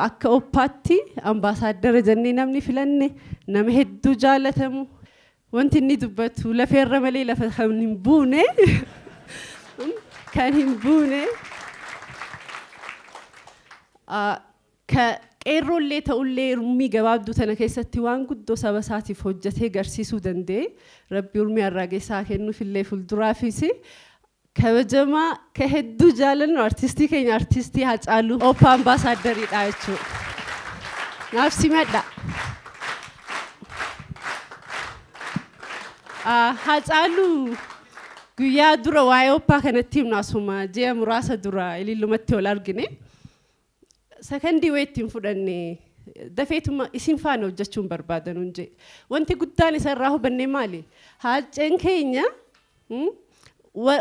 Akka OPAtti ambaasaaddara jennee namni filanne nama hedduu jaalatamu, wanti inni dubbatu lafeerra malee lafa kan hin buune kan hin buune ka qeerroollee ta'ullee urmii gabaabduu tana keessatti waan guddoo saba isaatiif hojjetee garsiisuu danda'e. Rabbi urmii harraagessaa kennuufillee fuulduraafis kabajamaa ka hedduu jaalannu artistii keenya, artistii Hacaaluu, OPA ambaasaaddariidha jechuudha. Naaf simadha. Hacaaluu guyyaa dura waa'ee OPA kanatti himnu asuma ji'a muraasa dura ilillumatti ol argine. Sakandii wayii ittiin fudhanne, dafeetuma isin faana hojjechuun barbaadan hun jee. Wanti guddaan isa irraa hubanne maali? Haaceen keenya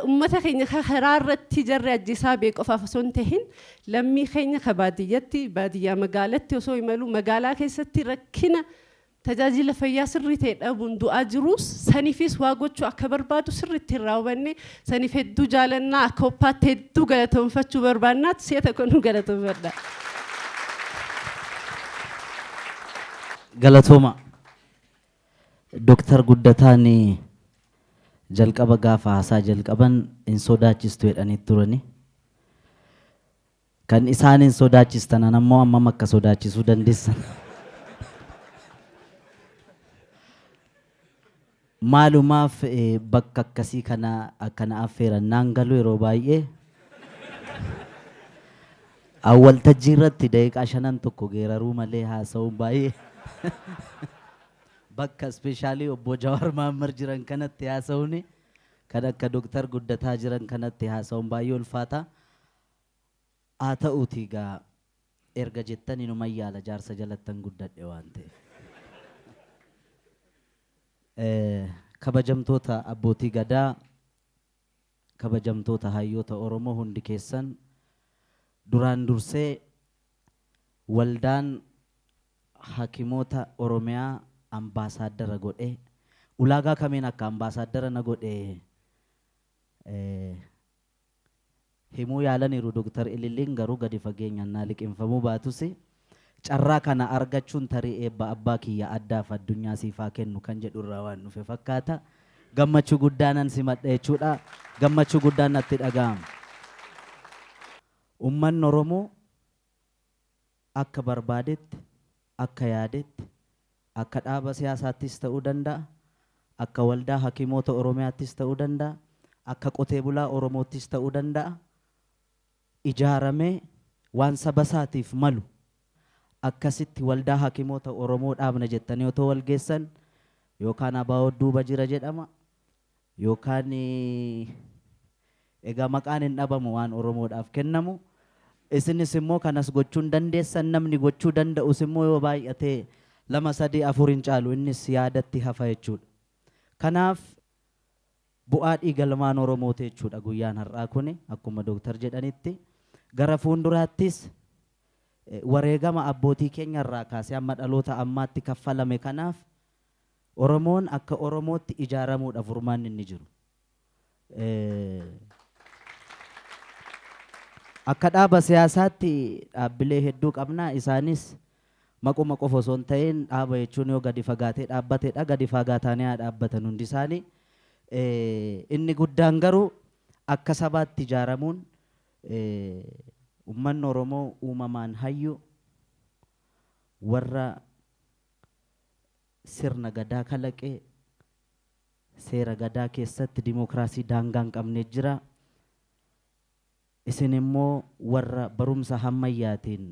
ummata keenya ka karaa irratti jarri ajjeesaa bee qofaaf osoo hin tahin, lammii keenya ka baadiyyatti, baadiyyaa magaalatti osoo imalu, magaalaa keessatti rakkina tajaajila fayyaa sirrii ta'e dhabuun du'aa jiruus saniifis waa gochuu akka barbaadu sirriitti irraa hubanne. Saniif hedduu jaalannaa, akka OPAtti hedduu galatoonfachuu barbaannaatti si'a tokko nu galatoonfadha. Galatooma. Dooktar Guddataan jalqaba gaafa haasaa jalqaban hin sodaachistu jedhanii turani. Kan isaan hin sodaachistan an ammoo ammam akka sodaachisuu dandeessan. Maalumaaf bakka akkasii kana akkana affeeran naan galu yeroo baay'ee. Waltajjii irratti daqiiqaa shanan tokko geeraruu malee haasa'uun baay'ee, bakka especially obbo Jawaar Mahaammad jiran kanatti haasa'uun, kan akka Dooktar Guddataa jiran kanatti haasa'uun baay'ee ulfaata. Haa ta'uutii egaa erga jettan inuma yaala, jaarsa jalattan guddadhe waan ta'eef. Kabajamtoota abbootii gadaa, kabajamtoota hayyoota Oromoo hundi keessan, duraan dursee waldaan hakimoota Oromiyaa ambaasaaddara godhe, ulaagaa kamiin akka ambaasaaddara na godhe himuu yaalaniiru Dooktar Ililliin, garuu gadi fageenyaan naa liqimfamuu baatus, carraa kana argachuun tarii eebba abbaa kiyya addaaf addunyaa siif haa kennu kan jedhu irraa waan dhufe fakkaata. Gammachuu guddaa nan simadha jechuudha. Gammachuu guddaan natti dhaga'ama. Uummanni Oromoo akka barbaadetti, akka yaadetti, akka dhaaba siyaasaattis ta'uu danda'a, akka waldaa hakimoota Oromiyaattis ta'uu danda'a, akka qotee bulaa Oromoottis ta'uu danda'a. Ijaaramee waan saba isaatiif malu akkasitti waldaa hakimoota Oromoo dhaabna jettanii otoo wal geessan, yookaan ABO duuba jira jedhama, yookaan egaa maqaan hin dhabamu waan Oromoodhaaf kennamu. Isinis immoo kanas gochuu hin dandeessan, namni gochuu danda'us immoo yoo baay'atee lama, sadii, afur hin caalu, innis yaadatti hafa jechuudha. Kanaaf bu'aa dhiigalmaan Oromooti jechuudha guyyaan har'aa kuni, akkuma dooktar jedhanitti. Gara fuulduraattis wareegama abbootii keenya irraa kaasee amma dhaloota ammaatti kaffalame kanaaf Oromoon akka Oromootti ijaaramuudha furmaanni inni jiru. Akka dhaaba siyaasaatti dhaabbilee hedduu qabna. Isaanis maquma qofa osoo hin ta'in, dhaaba jechuun yoo gadi fagaatee dhaabbatedha. Gadi fagaataanii haa dhaabbatan hundi isaanii. Inni guddaan garuu akka sabaatti ijaaramuun, uummanni Oromoo uumamaan hayyu, warra sirna gadaa kalaqe, seera gadaa keessatti dimookiraasii daangaa hin qabne jira. Isin immoo warra barumsa hammayyaatiin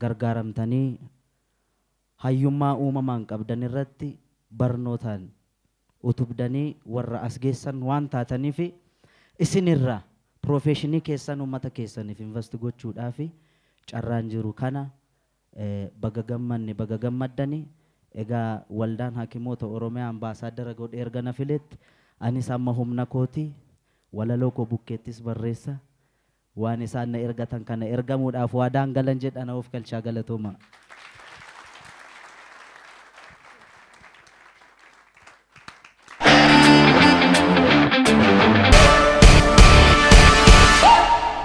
gargaaramtanii hayyummaa uumamaan qabdan irratti barnootaan utubdanii warra as geessan waan taataniif, isinirra profession keessan uummata keessaniif invest gochuudhaaf carraan jiru kana. Baga gammanne, baga gammaddani. Egaa waldaan hakimoota Oromiyaa ambaasaaddara godhee erga na filetti, anis amma humna kooti walaloo koo bukkeettis barreessa waan isaan na ergatan kana ergamuudhaaf waadaan galan jedha. Na of galchaa, galatooma.